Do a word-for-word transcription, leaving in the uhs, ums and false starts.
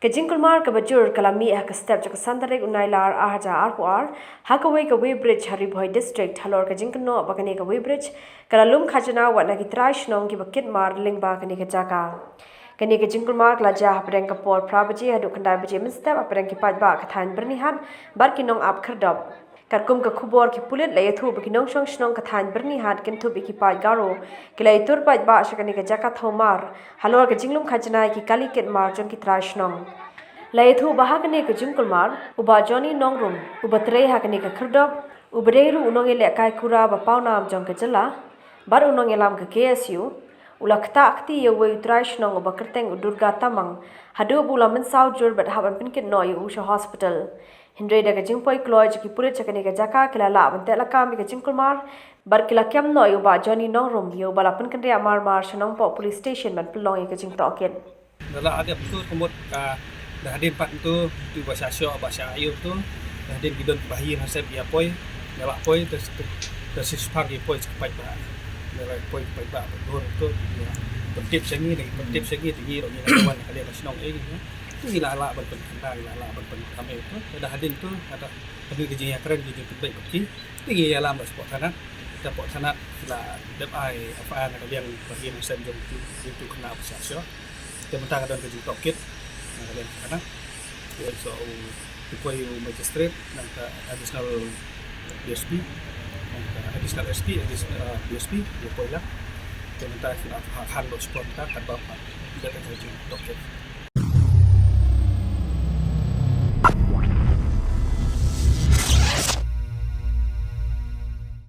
Ka jingkulmar kaba jur ka la mih ha ka step jong ka san tarik u Nailar ar hajar arphew ar, ha kawei ka weighbridge ha Ri Bhoi District, halor ka jingkynnoh ba kane ka weighbridge ka la lum khajna wat na ki trai shnong kiba kit mar lyngba kane ka jaka. Kane ka jingkulmar ka la jia hapdeng ka por phra baje haduh khyndai baje mynstep hapdeng ki paidbah ka thaiñ Byrnihat bad ki nongap khyrdop. Katkum ka khubor ki pulit la ïathuh ba ki nongshong shnong ka thaiñ Byrnihat kynthup ïa ki paid Garo ki la ïatur paidbah sha kane ka jaka thaw mar halor ka jinglum khajna ïa ki kali kit mar jong ki trai shnong. La ïathuh ba ha kane ka jingkulmar, u Bah Johnny Nongrum, uba trei ha kane ka khyrdop, uba dei ruh u nongïalehkai kura ba pawnam jong ka jylla bad u nongïalam ka K S U, u la ktah kti ïa uwei u trai shnong uba kyrteng u Durga Tamang, haduh ba u la mynsaw jur bad hap ban pynkit noh ïa u sha hospital. Hynrei da ka jingpoi kloi jong ki pulit sha kane ka jaka, ki la lah ban tehlakam ïa ka jingkulmar bad ki la kem noh ïa u Bah Johnny Nongrum, ïa uba la pynkynriah marmar sha Nongpoh Police Station ban pynlong ïa ka jingtohkit. Nga la dep tu ka mut ka, da hadien pat tu, tu ba sha shoh, ba sha aïu tu, da hadien ki don ba hi na sep ïa poi, nga la poi, da situ, da sisphang ïa poi sha paidbah. Nga la poi paidbah ba dur tu, ïa. Pyntip sha ngi, da pyntip sha ngi, da ngi ruh ngi la wan ka liang ka shnong eh, ïa. Tu ngi la lah ban pynkhana, ngi la lah ban pynkhana tu. Da hadien tu, da hadien ka jingïakren, ki jingpynbeit bad ki. Te ngi ïalam bad shapoh thanat, shapoh thanat ki la dep ai F I R na ka liang ba hi na sep jong tu, jong tu khynnah ba sha shoh. Te mynta ka don ka jingtohkit na ka liang thanat. Te so u, u poi u magistrate, nangta additional D S P, nangta additional S P, additional, uh, D S P, u poi la. Te mynta ki la ha khan lo shapoh mynta katba pat dep ka jingtohkit.